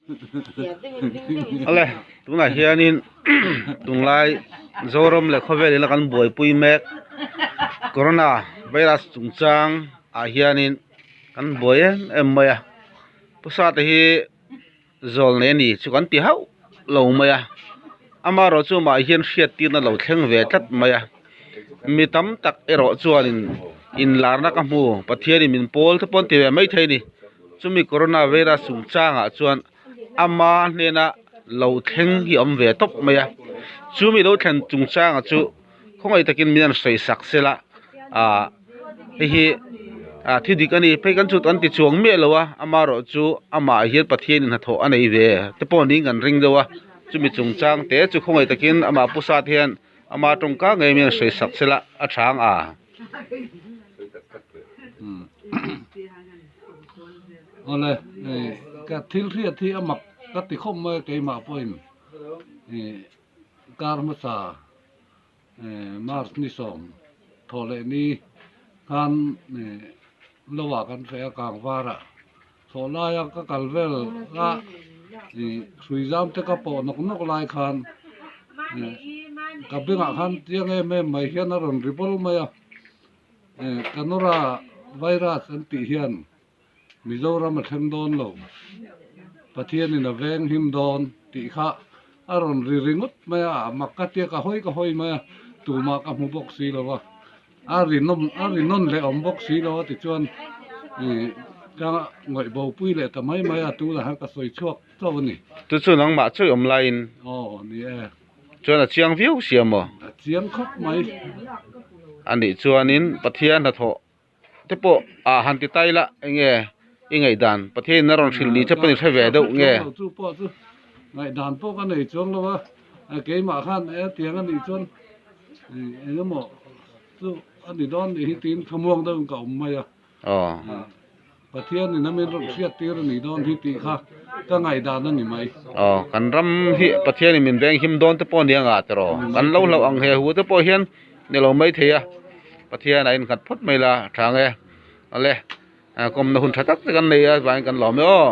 Awle tunah hianin tunlai Zoram leh khawvel ina kan buaipui mek corona virus chungchang ah hianin kan buai em em mai a pu sate hi zawl nei a ni chu kan ti hauh lo mai a amaherawh chu amah hian hriat tirna lo thleng ve tlat mai a mi tam tak erawh chuanin inlarna ka hmu Pathianin min pawl te pawh an ti ve maithei a ni. Chumi corona virus chungchangah chuan ama hnena lo thleng hi a awm ve tawp mai a, chumi lo thlen chungchangah chu khawngaih takin min han sawi sak se la ah hei hi ah thi dik a ni phei kan chut an ti chuang miah lo a amaherawh chu amah hian Pathianin hnathawh a nei ve te pawh niin kan ring deuh a chumi chungchang te chu khawngaih takin amah pu sat hian ama tawngka ngei min han sawi sak se la a chhang a. Awle ka thil hriat hi a mak ka ti khawp mai a keimah pawhin kar hmasa March ni sawm thawh leh ni khan lo ah kan feh a kangvar ah thawh laia ka kal vel a hrui zam te ka pawh nawk nawk lai khan ka bengah khan chiang em em mai hian a rawn ri bawl mai a Canora virus an tih hian Mizoram a thleng dawn lo Pathianin a veng him dawn tih kha a rawn ri ringawt mai a mak ka tia ka hawi ka hawi mai a tumah ka hmu bawk si lo a. A rinawm a rinawn leh awm bawk si lo a tichuan ih ka ngawih bo pui leh ta mai mai a tunah hian ka sawi chhuak chauh a ni. Chu chu nangmah chawi awm laiin. Aw ni e. Chuan a chiang viau sia maw? A chiang khawp mai. A nih chuanin Pathian hnathawh te pawh ah han ti tai la enge i ngaihdan Pathianin a rawn hrilh ni che pawh i hre ve deuh nge? Chu pawh chu ngaihdan pawh ka nei chuang lo a, keimah khan e tiang a nih chuan eng emaw chu a ni dawn nih hi tiin thlamuang deuhin ka awm mai a. Pathianin a min rawn hriat tir a nih dawn hi tih kha ka ngaihdan a ni mai. Aw, kan ram hi Pathianin min veng him dawn te pawh a ni anga tiraw? Kan lo hlauh ang he hu te pawh hian ni lo mai thei a, Pathian a innghat phawt mai la a tha ang e. Awle, kawmna hun tha tak te kan nei a, vangin kan lawm e aw.